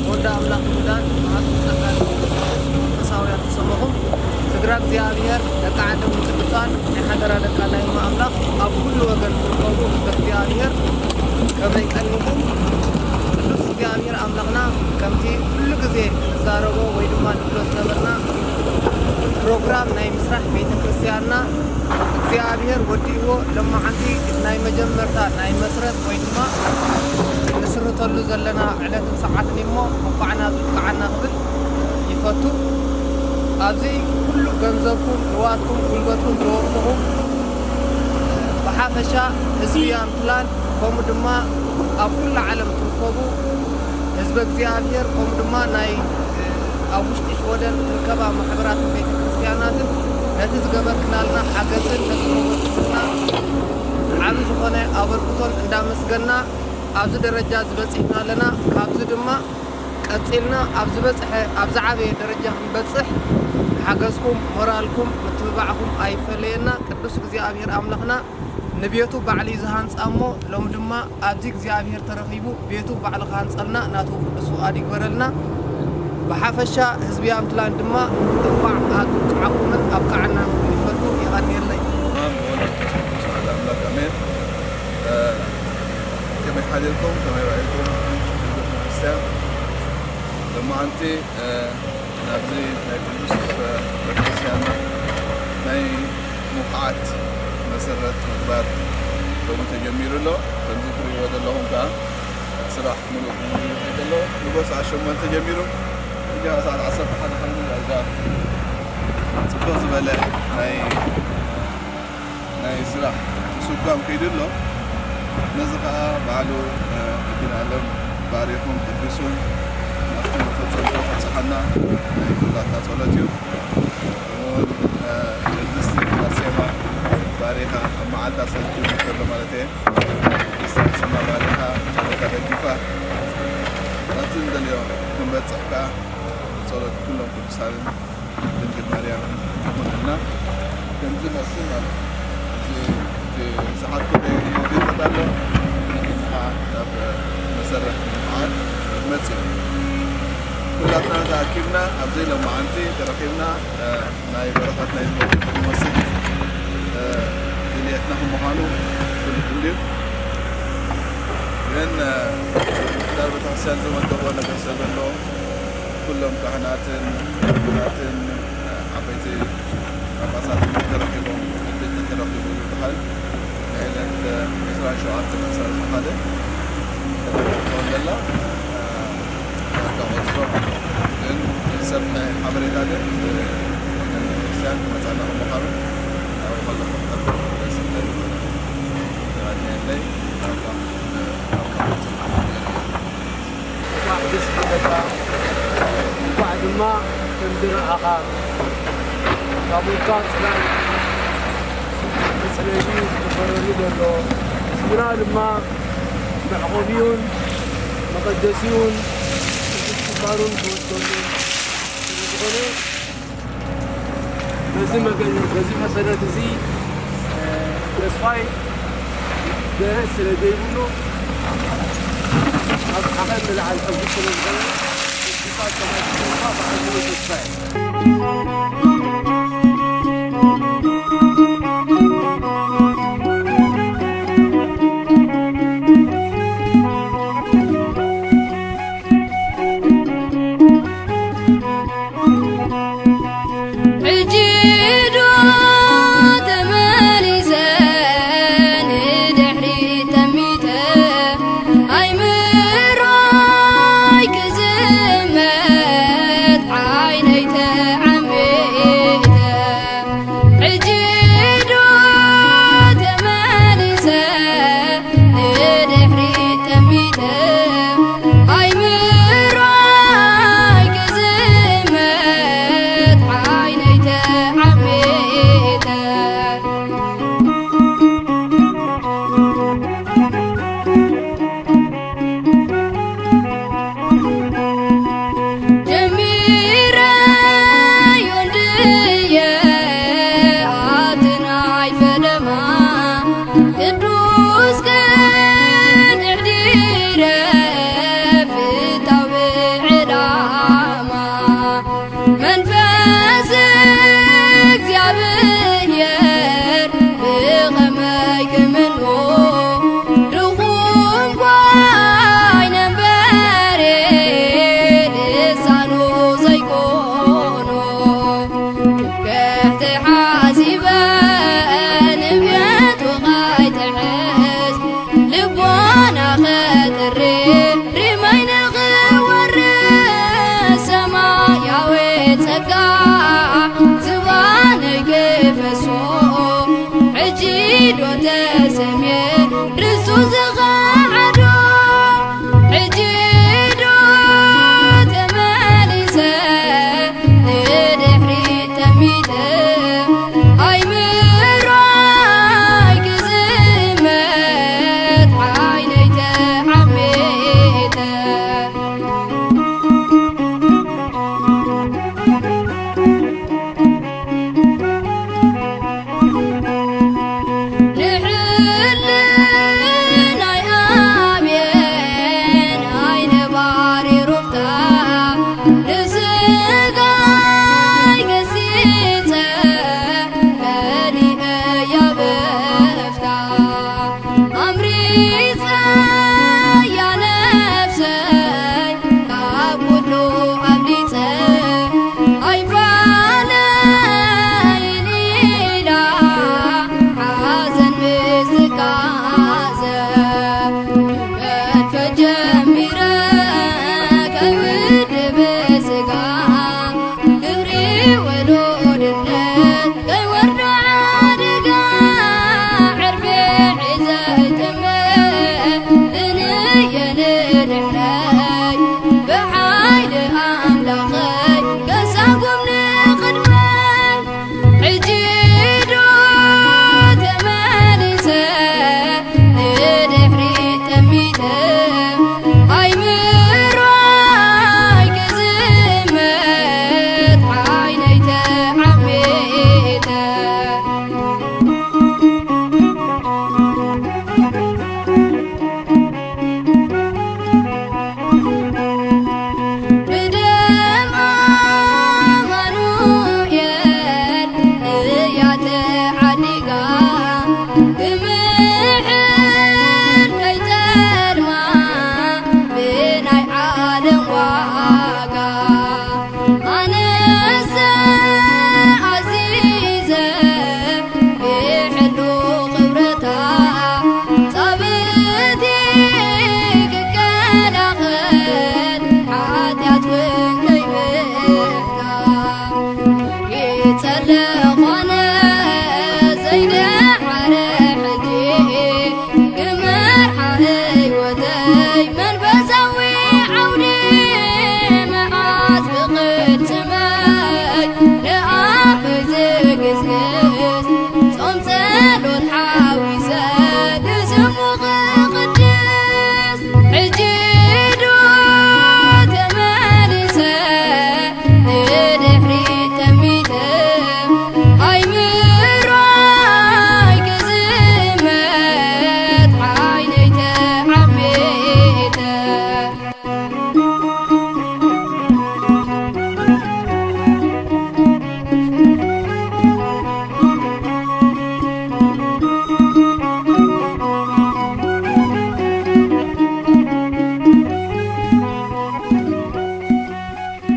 ወልደ ኣምላኽ ምዳን መዓልቲ ጸጋ መንፈሳውያን ተሰመኹም። ስድራ እግዚኣብሔር፣ ደቂ ዓደም ቅዱሳን፣ ናይ ሓደራ ደቂ ኣናይማ ኣምላኽ ኣብ ኩሉ ወገን ትርከቡ ህዝበ እግዚኣብሔር፣ ከመይ ቀኒኹም? ቅዱስ እግዚኣብሔር ኣምላኽና ከምቲ ኩሉ ግዜ ንዛረቦ ወይ ድማ ንብሎ ዝነበርና ፕሮግራም ናይ ምስራሕ ቤተ ክርስቲያንና እግዚኣብሔር ወዲእዎ፣ ለማዓንቲ ናይ መጀመርታ ናይ መስረት ወይ ድማ ንስርተሉ ዘለና ዕለትን ሰዓትን እሞ እንኳዕ ናብዚ በቃዓና ክብል ይፈቱ። ኣብዚ ኩሉ ገንዘብኩም፣ ንዋትኩም፣ ጉልበትኩም ዘወፈኹም ብሓፈሻ ህዝቢ ያምትላን ከምኡ ድማ ኣብ ኩሉ ዓለም ትርከቡ ህዝበ እግዚኣብሔር ከምኡ ድማ ናይ ኣብ ውሽጢ ሽወደን ትርከባ ማሕበራትን ቤተ ክርስቲያናትን ነቲ ዝገበርክናልና ሓገዝን ነቲ ዝገበርክና ዓቢ ዝኾነ ኣበርክቶን እንዳመስገና ኣብዚ ደረጃ ዝበጺሕና ኣለና። ካብዚ ድማ ቀጺልና ኣብ ዝበጽሐ ኣብ ዝዓበየ ደረጃ ክንበጽሕ ሓገዝኩም፣ ሞራልኩም፣ ምትብባዕኩም ኣይፈለየና። ቅዱስ እግዚኣብሔር ኣምላኽና ንቤቱ ባዕሉ እዩ ዝሃንጻ እሞ፣ ሎሚ ድማ ኣብዚ እግዚኣብሔር ተረኺቡ ቤቱ ባዕሉ ክሃንጸልና ናቱ ቅዱስ ፍቓድ ይግበረልና። ብሓፈሻ ህዝቢ ያምትላን ድማ እንኳዕ ኣብቅዓኩምን ኣብቅዓና ክብል ይፈቱ። የቐንየለይ። በስመ አብ ወወልድ ወመንፈስ ቅዱስ አሐዱ አምላክ አሜን። እ፣ ከመይ ሓዲርኩም? ከመይ ውዒልኩም? ህዝቢ ክርስቲያን ሎማዓንቲ፣ እ፣ ናብዚ ናይ ቅዱስ ቤተክርስትያንና ናይ ምኹዓት መሰረት ምግባር ሎሚ ተጀሚሩ ኣሎ። ከምዚ ትርእይዎ ዘለኹም ከኣ ስራሕ ምሉእ ብምሉእ ይኸይድ ኣሎ። ንጎ ሰዓት ሸሞንተ ጀሚሩ፣ ሕጂ ሰዓት ዓሰርተ ሓደ ኮይኑ ዳርጋ ጽቡቕ ዝበለ ናይ ናይ ስራሕ ምስጓም ከይዱ ኣሎ። ነዚ ኸኣ ባዕሉ፣ እ፣ መድኃኔዓለም ባሪኹን ቀዲሱን ናብቲ መፈጸምቶ ከብጽሓና ናይ ኩላትና ጸሎት እዩ። ከምኡውን፣ እ፣ ቅድስቲ ኣርሴማ ባሪኻ ኣብ መዓልታ ሰልቲ ከሎ ማለት እየ። ቅድስቲ ኣርሴማ ባሪኻ ጸሎታ ደጊፋ ናብቲ ንደልዮ ክንበጽሕ ከኣ ጸሎት ኩሎም ቅዱሳንን ድንግል ማርያም ትኹነና። ከምዚ መስል ማለት እዩ። እዚ፣ እቲ ዝሓትኩ ዘይርድእ ኣሎ። ንሕና ናብ መሰረት ንምምዓድ መጺኡ። ኩላትና ተኣኪብና ኣብ ዘይሎማዓንቲ ተረኺብና፣ እ፣ ናይ በረኸት ናይ ዝበሉ ክንወስድ፣ እ፣ ድልየትና ከም ምዃኑ ፍሉጥ እንድዩ። ግን፣ እ፣ ምምሕዳር ቤተክርስትያን ዝመደቦ ነገር ስለ ዘሎ፣ ኩሎም ካህናትን፣ ካህናትን፣ ዓበይቲ ጳጳሳትን ተረኺቦም፣ ዕድል ተረኺቡ ዝበሃል ናይ ዕለት ዕስራን ሸውዓተን ዕስራን ሓደ ተረኺቦም ዘላ፣ ዳቆጽሮ ግን ዝሰፍሐ ሓበሬታ ግን ወገን ቤተክርስትያን ክመጻና ምዃኑ ኣብ ከለኹም ሕቡር ደስ ይብለኒ። የቐንየለይ። ኣምላኽ ኣብ ከመይ ጽንዓት ይግበረልና። እንኳዕ ደስ በለካ፣ እንኳዕ ድማ ከምዚ ረኣኻ። ታቦትካ ጽላል መጽለሊ ዝግበረሉ ዘሎ፣ ህዝብና ድማ መዕቆቢውን መቐደሲውን ቅዱስ ግንባሩን ዝወስደሉ ስለ ዝኾነ፣ በዚ መገ-፣ በዚ መሰረት እዚ፣ እ፣ ተስፋይ ደረስ ስለ ዘይብሉ፣ ካብ ዓቐን ንላዕሊ ከቢድ ስለ ዝኾነ፣ ተስፋ ከማይ ተስፋ ብዓቢኡ ተስፋ እየ። ሕጂ ዶ ተመሊሰ ንድሕሪት ጠሚተ፣ ኣይምሮይ ክዝመት ዓይነይ ተዓምየ።